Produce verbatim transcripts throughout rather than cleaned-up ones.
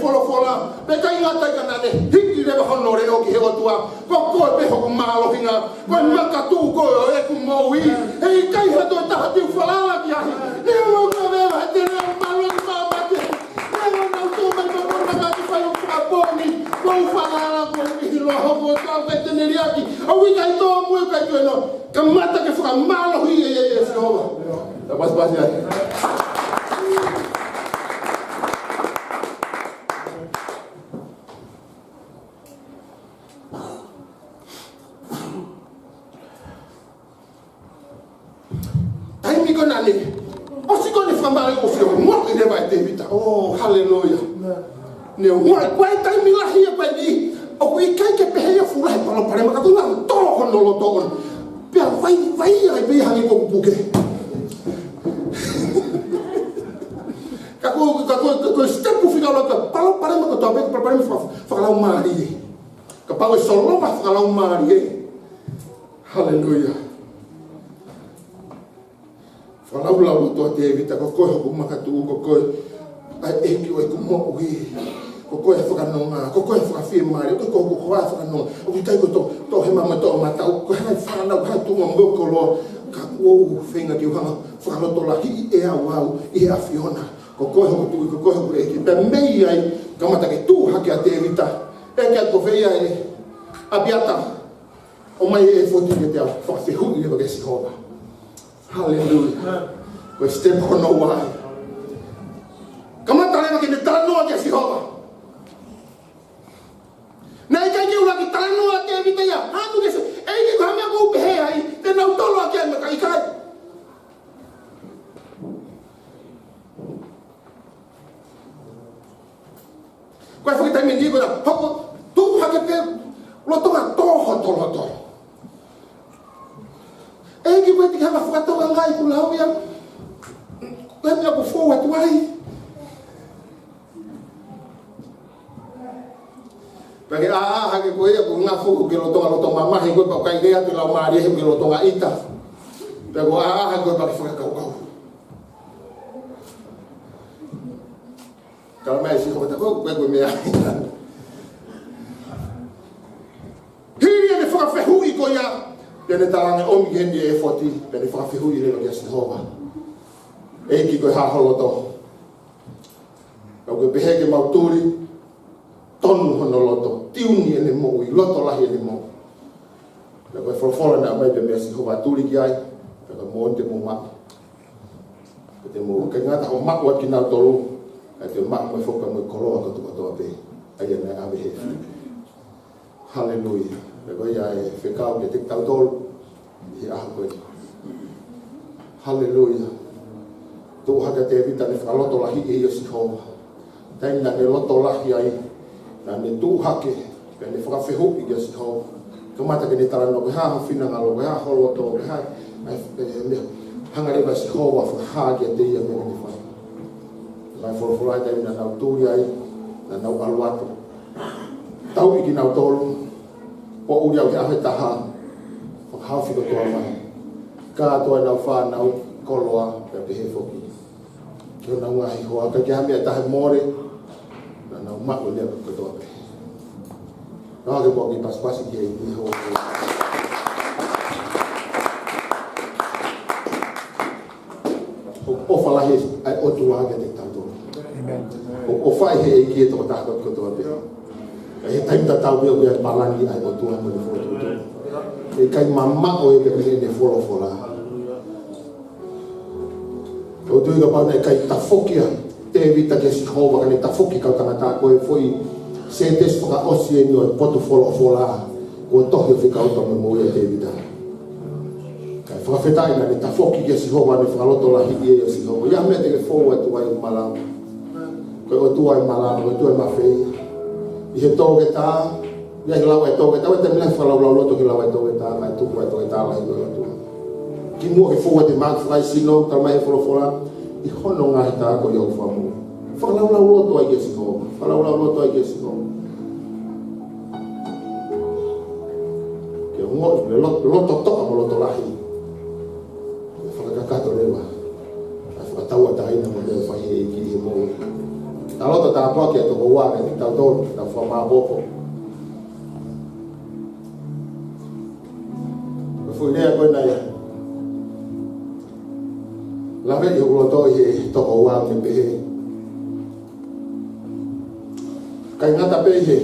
folofola, pea ʻikai ngata ai ka naʻa ne hiki leva hono leʻo ki he ʻOtua. Ko koe pē hoku mālohinga, ko e makatuʻu koe ʻo ʻeku moʻui. Heʻikai ha toe taha te u falala ki ai. Neongo ʻoku ou lea he teleʻa, mālohi, maʻa mate. Neongo naʻa ku tō mai pea mo e ngaahi fai ʻo fakapoongi, ʻoku ou falala, ʻoku ou ʻiloa hoku ʻOtua ʻoku ʻikai te ne liʻaki. ʻOku ʻikai tōmui, ʻikai tuenoa. Kamata ke fakamālohiʻi ʻe, ʻe, ʻe Sihova. Tau pasipasi ai. Taimi ko ena ne, ʻosi ko ena fakamālohiʻi ʻo fio, ngoaʻi leva ʻe Tēvita. Oh, haleluia. Ne ngoaʻi, ko e taimi lahi ia ko eni, ʻoku ʻikai ke pehē ia ʻoku fuʻu lahi e palopalema, ka ko e ngaahi tō hono loto ʻona. Pea vai, vai ai pē hangē ko ʻeku puke. Ka ko, ka ko, ka ko e step fika loto, palopalema kotoa pē, palopalema faka-, fakalaumālie. Kapau ʻe solova fakalaumālie. Haleluia. Fakalaulau loto ʻa Tēvita, ko koe hoku makatuʻu, ko koe ʻa e ʻEiki ʻo ʻeku moʻui. Ko koe ʻa e fakanonga, ko koe ʻa e fakafiemālie, ko koe hoku hoa fakanonga. ʻOku ʻikai ko e tō, tō hema mo e toʻomataʻu, ko e hā e fānau, ko e hā e tuʻunga mo e koloa, ka ʻoku ou feinga ke u hanga ʻo fakalotolahiʻi ʻe au au ʻi he ʻAfiona. Ko koe hoku Tuʻi, ko koe hoku ʻEiki. Pea mei ai, kamata ke tuʻu hake ʻa Tēvita. ʻEiki, ko fē ia ē? ʻApiata. ʻOmai e ʻefoti kiate au, fakafehuʻi leva kia Sihova. Haleluia. Ko e step hono ua ia. Kamata leva ke ne talanoa kia Sihova. Naʻe ʻikai ke ʻuluaki talanoa ʻa Tēvita ia, hanu ke se, ʻEiki, ko e hā e meʻa ʻoku ou pehē ai, te nau tolo ʻaki ʻa e maka, ʻikai. Ko e foʻi taimi ni ko ena, hoko, tuʻu hake pē, lolotonga tō hoto loto. ʻEiki, ko e tiki hanga fakatokangaʻi kuo lau ia. Ko e meʻa ʻoku fou atu ai. Pea ke ʻā, ʻā hake koe ia, ko e ngaahi foʻi ke lolotonga loto mamahi, ko e pau kai lea, ke lau mālie, he ke lolotonga ʻita. Pea ko e ʻā, ʻā hake koe pea ke fakakaukau. Talamai ʻe Sihova ta ko, ko e, ko e meʻa. Hili ʻene fakafehuʻi ko ia, pea ne talaange ʻomi heni e ʻefoti, pea ne fakafehuʻi leva kia Sihova. ʻEiki, ko e hā ho loto? Ka ʻoku ke pehē ke mau tuli, tonu hono loto, tiuni ʻene moʻui, loto lahi ʻene moʻui. Pea ko e folofola naʻe ʻomai pē meia Sihova, tuli ki ai, pea ko e moʻoni te mou maʻu. Pea te mou, ʻikai ngata hoʻo maʻu ʻa kinautolu, ka te maʻu mai foki mo e koloa kotoa kotoa pē, ʻa ia naʻe ʻave he efiafi. Haleluia. Pea ko ia e fekau kiate kitautolu ʻi he ʻaho ko eni. Haleluia. Tuʻu hake ʻa Tēvita, ne fakalotolahiʻi ʻe ia ʻa Sihova. Taimi naʻa ne loto lahi ai, naʻa ne tuʻu hake, pea ne fakafehuʻi kia Sihova. Kamata ke ne talanoa, ko e hā ho finangalo, ko e hā ho loto, ko e hā, ʻa e, ʻa e meʻa, hanga leva ʻe Sihova ʻo fakahā kiate ia e meʻa ke ne fai. Naʻe folofola ʻi he taimi naʻa nau tuli ai, naʻa nau ʻalu atu. Tauʻi kinautolu, poʻuli au he ʻaho ʻe taha, fakahaofi kotoa mai. Kātoa ʻenau fānau, koloa, pea pehē foki ki honau ngaahi hoa, ʻikai ke ʻi ai ha meʻa ʻe taha ʻe mole, naʻa nau maʻu e meʻa kotoa pē. Naʻa ke pau ke pasipasi ki he ʻEiki ho. ʻOku ʻofa lahi ʻa e ʻOtua kiate kitautolu. ʻĒmeni. ʻOku ʻofa ʻi he ʻEiki e tokotaha kotoa pē. ʻI he taimi tatau pē ʻoku ʻi ai e palani ʻa e ʻOtua mo ʻene fokotuʻutuʻu. ʻE ʻikai mamaʻo ia mei heʻene folofola. ʻOku ou tui kapau naʻe ʻikai tafoki ʻa Tēvita kia Sihova, ka ne tafoki e kau tangata, ko e foʻi sētesi fakaʻosi eni ʻo e potu folofola kuo tohi ʻo fekau pea mo e moʻui ʻa Tēvita. Kae fakafetaʻi naʻa ne tafoki kia Sihova, ne fakalotolahiʻi ia ʻe Sihova. ʻI ai ha meʻa te ke fou atu ai ʻo malava? Ko e ʻOtua ʻe malava, ko e ʻOtua ʻe mafeia. ʻI he toketā, ʻi he lau ʻa e toketā, ʻoua te mou fakalaulauloto ki he lau ʻa e toketā, kae tuku ʻa e toketā lahi ko e ʻOtua. Kimuʻa ke fou atu e maʻu fakaesino, talamai ʻe he folofola, ʻi hono ngaahi tā ko ia ʻoku fakamoʻui. Fakalaulauloto ai kia Sihova, fakalaulauloto ai kia Sihova. Ke ongoʻi e lo-, loto toʻa mo loto lahi. Ke fakakakato leva ʻa e fakatauʻatāina mo e meʻa ʻoku fai ʻe he ʻEiki ʻi he moʻui. Loto tāpuaki ʻa e tokoua kiate kitautolu, ke tau fakamāopoopo. Ko e foʻi lea ko ē naʻe lave ʻi hoku loto ʻi he tokoua, ʻoku ne pehē: ʻIkai ngata pē ʻi he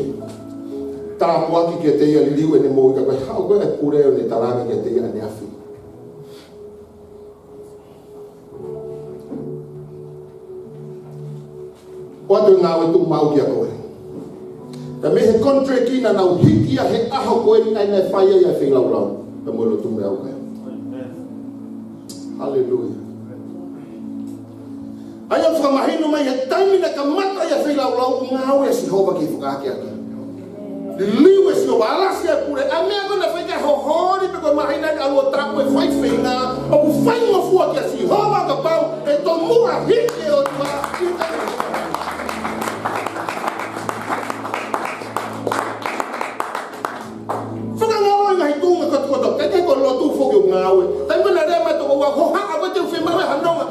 tāpuaki kiate ia, liliu ʻene moʻui, ka ko e haʻu ko ē ʻa e pule ʻo ne talaange kiate ia ʻaneafi: ʻOatu e ngāue tuʻumaʻu kiate koe. Pea mei he contract naʻa nau hiki ia he ʻaho ko eni, ʻa ia naʻe fai ai ʻa e feilaulau pea mo e lotu meʻa ʻaukai. Haleluia. ʻA ia ʻoku fakamahino mai he taimi naʻe kamata ai ʻa e feilaulau, ʻoku ngāue ʻa Sihova ki he fakaakeake. Liliu ʻe Sihova, alasi ʻa e pule, ʻa e meʻa ko ē naʻe fai ki ai e hoholi pe ko e māhina ʻe ʻalu ʻo tapu e faifeinga, ʻoku faingofua kia Sihova kapau ʻe tomuʻa hiki ʻe he ʻOtua ʻi he taimi. Fakangaloʻi e ngaahi tuʻunga kotokotoa, ʻikai ke ko e lotu foki ʻoku ngāue. Taimi naʻe lea mai e tokoua, hohaʻa ko ē te u fiemaʻu ha nonga.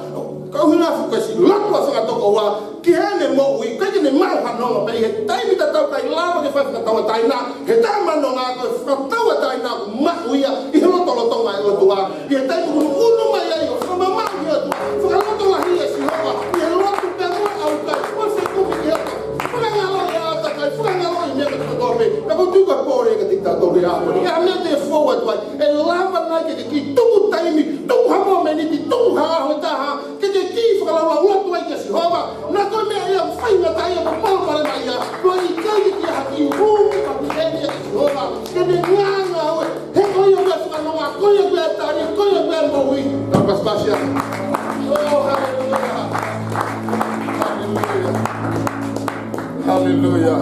Ka ʻuhinga foki e siʻi lotu ʻa e fanga tokoua ki heʻene moʻui, ʻikai ke ne maʻu ha nonga, pea ʻi he taimi tatau ʻikai lava ke fai fakatauʻatāina, he taʻe maʻu nonga, ko e fakatauʻatāina ʻoku maʻu ia ʻi he lotolotonga ʻo e ʻOtua. ʻI he taimi ʻoku ʻunu mai ai ʻo fakamamaʻu ki he ʻOtua, fakalotolahi ʻa Sihova ʻi he lotu pea mo e ʻaukai, mo e fekumi ki he ʻOtua. Fakangaloʻi e ʻātakai, fakangaloʻi e meʻa kotoa pē. Pea ʻoku ou tui ko e pole kiate kitautolu he ʻaho ni, ʻi he meʻa te u fou atu ai, ʻe lava nai ke ke kiʻi tuku taimi, tuku ha momeniti, tuku ha ʻaho ʻe taha, ke ke kiʻi fakalaulauloto ai kia Sihova. Naʻa ko e meʻa ia ʻoku faingataʻaʻia mo palopalemaʻia, ko e ʻikai ke ʻi ai ha kiʻi hū, ka ke ʻeke kia Sihova ke ne ngāngāue. He ko ia ʻoku fakanonga, ko ia ʻoku tali, ko ia ʻoku moʻui. Ka pasipasi ia. Oh, haleluia. Haleluia. Haleluia.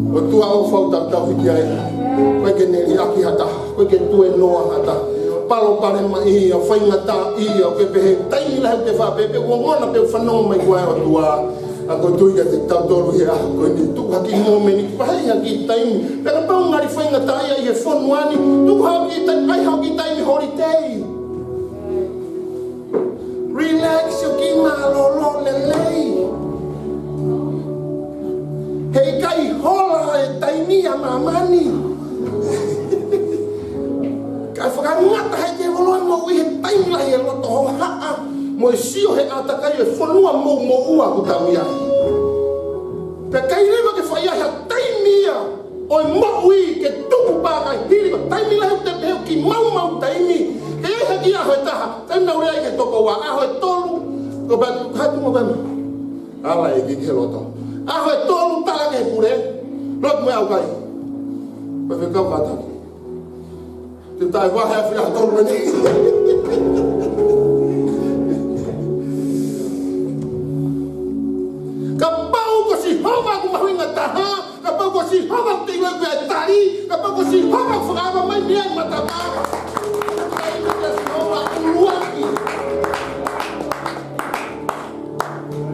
ʻOtua ʻofa ʻoku tau tauhi ki ai. ʻOku ʻikai ke ne liʻaki ha taha, ʻoku ʻikai ke tuēnoa ha taha. Palopalemaʻia, faingataʻaʻia, ʻoku ke pehē taimi lahi ʻoku te faʻa pehē, ongona pē ʻoku fanongo mai koā e ʻOtua. Ka ʻoku ou tui kiate kitautolu he ʻaho ko eni, tuku ha kiʻi momeniti, vaheʻi ha kiʻi taimi. Pea kapau ʻoku ngali faingataʻaʻia ʻi he fonua ni, tuku ha kiʻi taimi, ʻai ha kiʻi taimi holiday. Relax, ʻo kiʻi mālōlō lelei. He ʻikai hola e taimi ʻa māmani. Ka fakangata hake holo e moʻui he taimi lahi he loto hohaʻa mo e sio he ʻātakai ʻo e fonua mou moʻua ʻoku tau ʻi ai. Pea ʻikai leva ke fai ai ha taimi ia ʻo e moʻui ke tuku pē kae hili ko e taimi lahi ʻoku te pehē ʻoku kiʻi maumau taimi. Ke ʻi ai ha kiʻi ʻaho ʻe taha, taimi naʻa ku lea ai ki he tokoua, ʻaho ʻe tolu, ko e patu hatu mo kama. Ala e kiʻi ke loto. ʻAho ʻe tolu tala ki he pule, lotu mo e ʻaukai. Pea fekau kātaki. Te tai vahe a fia tolu mani. Kapau ko Sihova ʻoku mahuʻinga taha, kapau ko Sihova ʻoku te ʻilo ʻoku ʻi ai e tali, kapau ko Sihova ʻoku fakaava mai mei ai e matapā. Sihova ʻuluaki.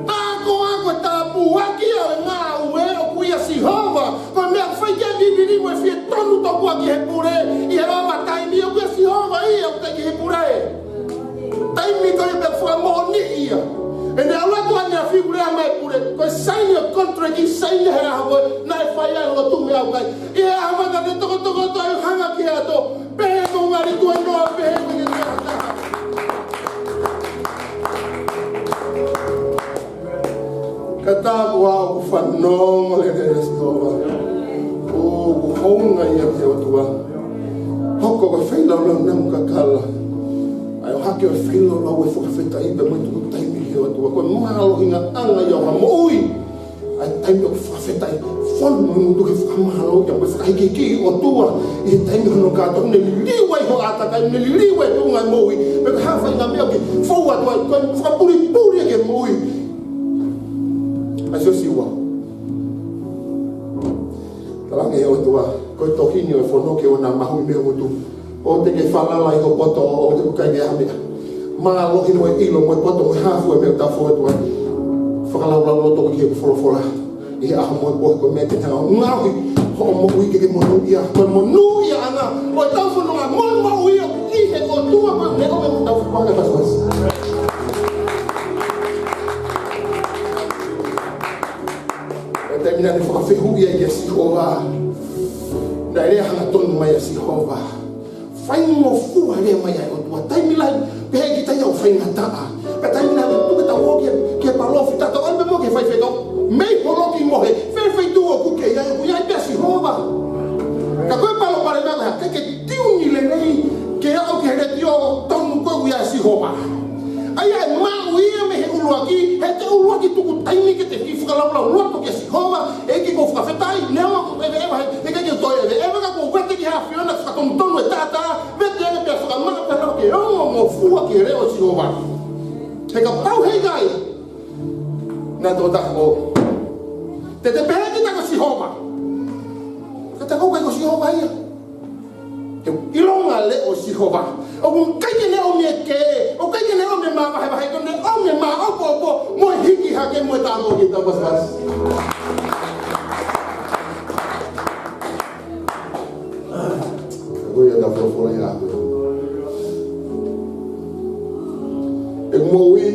Akoako e tāpuaki ʻo e ngāue ʻoku ʻia Sihova. Ko e meʻa ʻoku fai ki ai e vivili mo e fie tonu tokua ki he pule ʻi he ʻova taimi, ʻoku ʻia Sihova ia, ʻoku ʻikai ke ʻi he pule. Taimi ko ia pē fakamoʻoni ia. ʻEne ʻalu atu ʻaneafi ʻoku lea mai e pule, ko e saini ʻo e contract, saini he ʻaho ko ē naʻe fai ai e lotu mo e ʻaukai. ʻI he ʻaho naʻa ne tokotoko atu ai ʻo hanga ki he ʻato, pehē ʻoku ngali tuēnoa, pehē ʻoku ʻikai ke ʻi ai ha taha. Ka tā ko au ʻoku fanongo lelei ʻa Sihova. ʻOku hounga ia ki he ʻOtua. Hoko ko e feilaulau namu kakala. ʻAi ʻo hake ʻo feilaulau e fakafetaʻi pea mo e tuku taimi ki he ʻOtua. Ko e mālohinga ʻanga ia ʻo ha moʻui. ʻAi taimi ʻo fakafetaʻi. Fonu mo e ngutu ke fakamālō ia mo e fakahikihiki ʻOtua. ʻI he taimi hono kātoa, ne liliu ai ho ʻātakai, ne liliu ai e tuʻunga moʻui. Pea ka hā fai ngā meʻa ke fou atu ai, ko e fakapulipuli ke moʻui. ʻAi sio Siua. Talaange ʻe he ʻOtua, ko e tohi ni ʻo e fono ke ʻoua naʻa mahuʻi mei ho ngutu. ʻOua te ke falala ʻi ho poto, ʻoua te ke ʻikai ke ʻi ai ha meʻa. Mālohi mo e ʻilo mo e poto mo e hā fua e meʻa ʻoku tau fou atu ai. Fakalaulauloto ki he folofola. ʻI he ʻaho mo e pō ko e meʻa ke hanga ʻo ngaohi hoʻo moʻui ke ke monūʻia. Ko e monūʻiaʻanga ʻo ʻetau fononga mo e moʻui ʻoku ʻi he ʻOtua, ko e meʻa ʻoku tau fou atu ai. Naʻe lea hangatonu mai ʻa Sihova. Faingofua e lea mai ʻa e ʻOtua. Taimi lahi, pehē ki ai ʻoku faingataʻa. Pea taimi lahi, tuku ke tau ō ki he, ki he palōfita, tau ʻalu pē mo e faifekau. Mei holoki mo e, fefeitu ʻoku ke ʻi ai, ʻoku ʻi ai pē ʻa Sihova. Ka ko e palopalema ko e hā, ʻikai ke tiuni lelei, ke aʻu ki he letiō tonu ko ē ʻoku ʻi ai ʻa Sihova. ʻA ia ʻe maʻu ia mei he ʻuluaki, he te ʻuluaki tuku taimi ke te kiʻi fakalaulauloto kia Sihova, ʻEiki ʻoku ou fakafetaʻi, neongo ʻeku ʻeveʻeva, he ʻikai ke u toe ʻeveʻeva ka ʻoku ou vete ki he ʻAfiona fakatonutonu e taʻataʻa, vete ange pea fakamaʻa pea lava ke ongongofua ki he leʻo ʻo Sihova. He kapau he ʻikai, naʻa tō taha ʻo. Te te pehē kita ko Sihova. Ka te ʻikai ko Sihova ia. He ʻilonga e leʻo ʻo Sihova. ʻOku ʻikai ke ne ʻomi e kē, ʻoku ʻikai ke ne ʻomi e māvahevahe, ka ne ʻomi e māʻopoʻopo, mo e hiki hake, mo e tāpuaki, tāpasipasi. Ko ia ʻa e folofola ia. ʻE moʻui.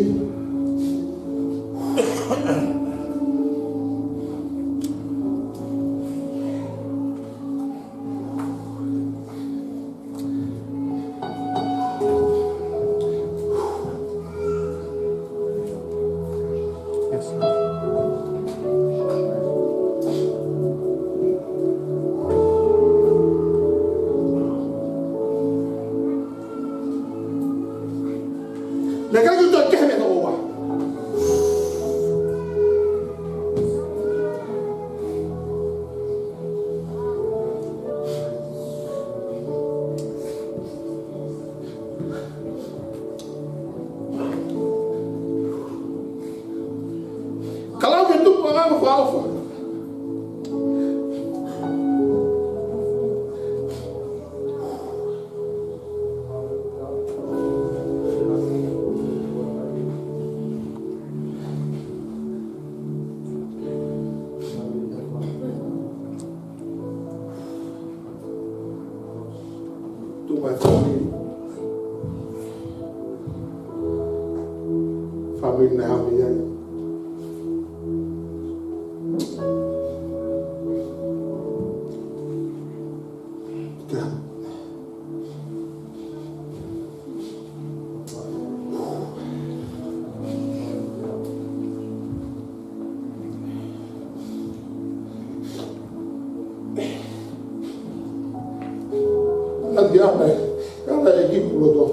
Naʻe ʻikai ke u toe kehe mei he ʻOtua. Ka lau ke tupu ʻa e ngaahi fakaʻofa. Tuʻu mai fāmili. Fāmili naʻe haʻu mei ai. Kia. Naʻe ʻi ai pē, ʻi ai pē e kiʻi pulu loto.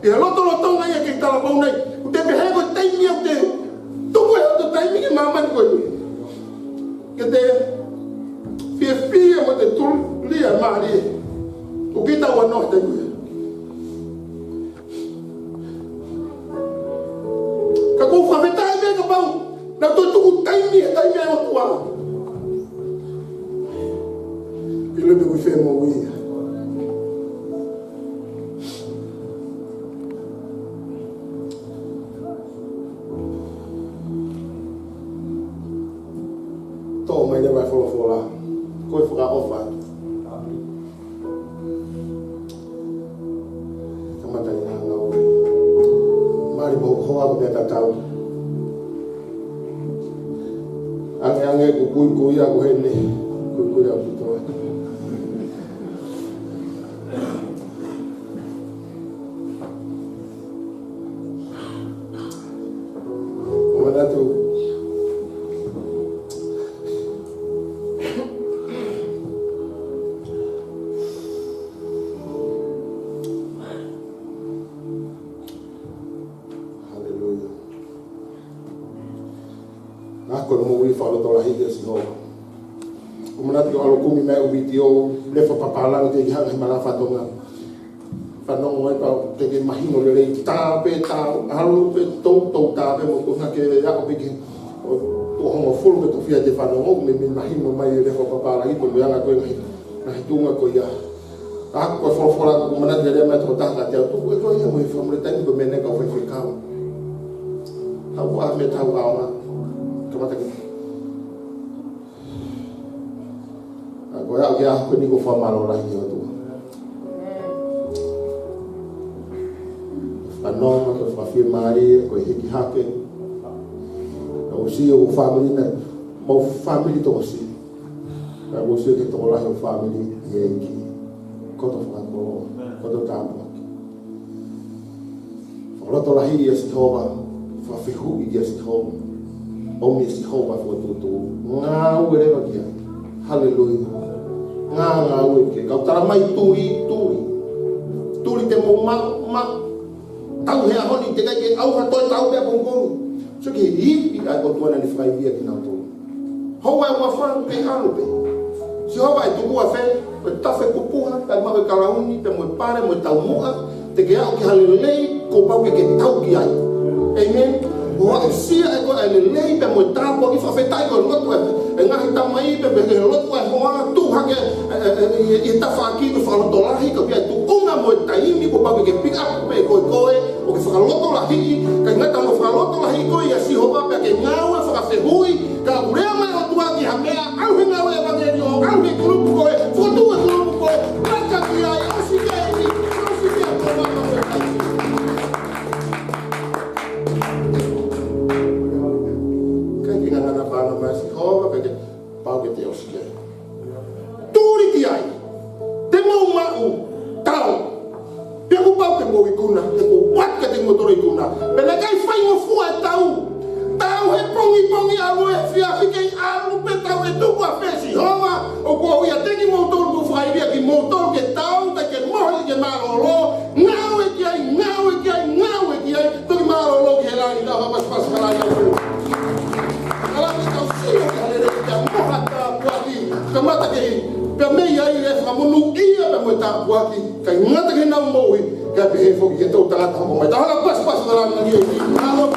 ʻI he lotolotonga ia ki he talavou nai, ʻoku te pehē ko e taimi ʻoku te tuku ai hoto taimi ki māmani ko eni. Ke te fiefia mo te tuli ʻa mālie. ʻOku kita ua noa te kui. Ka ʻoku ou fakafetaʻi pē kapau naʻa tau tuku taimi, he taimi ʻa e ʻOtua. ʻIlo pe ko e fē moʻui ia. Toʻo mai leva e folofola. Ko e fakaʻofa. Kamata ʻi he ngāue. Mali mo hoa ko e meʻa tatau. Ange ange ko kui kui ʻa ko heni. Kui kui ʻa ko toi. Manatu. Haleluia. Naʻa ko e moʻui fakalotolahi ʻia Sihova. ʻOku ou manatu ʻalu kumi mai ʻa e vitiō, lea fakapapālangi ki he ngaahi malanga faka-Tonga. Fanongo ai pea te ke mahino lelei tā pē tā, ʻalu pē toutou tā pē mo ko e hā ke aʻu pē ki he ʻoku hongofulu ke tofiʻa ke fanongo, mei, mei mahino mai e lea fakapapālangi ko e meʻa ko e ngaahi, ngaahi tuʻunga ko ia. ʻA ko e folofola ʻoku ou manatu lelei mai toko taha kiate au tuku ē ko ia mo e fakamole taimi ko e meʻa naʻe kau faifekau. Tau ʻa meʻa tau ʻaonga. Kamata ki. ʻA ko e aʻu ki he ʻaho ko eni ʻoku ou fakamālō lahi ki he ʻOtua. Nonga ko e fakafiemālie, ko e hiki hake. Ka ʻoku ou sio ki he fāmili na, mau fāmili tokosiʻi. Ka ʻoku ou sio ki he tokolahi ʻo e fāmili ʻi he ʻEiki. Koto fakakoloa, koto tāpuaki. Fakalotolahiʻi ʻia Sihova, fakafehuʻi ʻia Sihova. ʻOmi ʻe Sihova fokotuʻutuʻu. Ngāue leva ki ai. Haleluia. Ngā, ngāue ki ai. Kau tala mai tuli, tuli. Tuli te mou maʻu, maʻu. Tau he ʻaho ni teʻeki ai ke ʻauha, toe tau pē ʻapongipongi. Sio ki he ivi ʻa e ʻOtua naʻa ne fakaivia kinautolu. Houa ʻe uofulu kei ʻalu pē. Sihova ʻe tuku ʻa fē, ko e tafe kupuha, kae maʻu e kalauni, pea mo e pale, mo e taumuʻa, te ke aʻu ki ha lelei, kuo pau ke ke tau ki ai. ʻĒmeni. ʻO aʻusia ʻe koe ʻa e lelei, pea mo e tāpuaki, fakafetaʻi ko e lotu ʻa e ngaahi tamai, pea mo e lotu ʻa e hoa, tuʻu hake, ʻe, ʻe, ʻe, ʻi he tafaʻaki ko e fakalotolahi, ka ʻoku ʻi ai e tuʻunga mo e taimi, kuo pau ke ke pick up pē ko koe, ʻo ke fakalotolahiʻi, ka ʻi he ngata hono fakalotolahiʻi koe ʻia Sihova, pea ke ngāue fakafehuʻi, ka ʻoku lea mai ʻOtua ki ha meʻa, ʻalu he ngāue ʻevangeliō, ʻalu he kulupu ko ē, fokotuʻu e kulupu ko ē, laka ki ai, ʻosi ki ai, ʻosi ki ai, ko e mama ko e kai. Kai ke ngangana pānga mai Sihova, kai ke pau ke te ʻosi ki ai. Tuli ki ai. Te mou maʻu, tau. Pea kuo pau ke mou ikuna, he kuo ʻoatu kiate kimoutolu e ikuna. Pea naʻe ʻikai faingofua e tau. Tau he pongipongi, ʻalu he efiafi, kei ʻalu pē tau, ʻe tuku ʻa fē Sihova, ʻoku ʻiate kimoutolu kuo fakaivia kimoutolu ke tau, kae ke mohe ke mālōlō, ngāue ki ai, ngāue ki ai, ngāue ki ai, toki mālōlō ki he langi, tau hapa spasi kalai au. Kalai tau sio ki ha lelei, ki ha moha tāpuaki, kamata ke, pea mei ai e fakamonūʻia pea mo e tāpuaki, kae ngata ki heʻenau moʻui, kae pehē foki ki he toʻutangata hoko mai. Tau hapa spasi kalai au.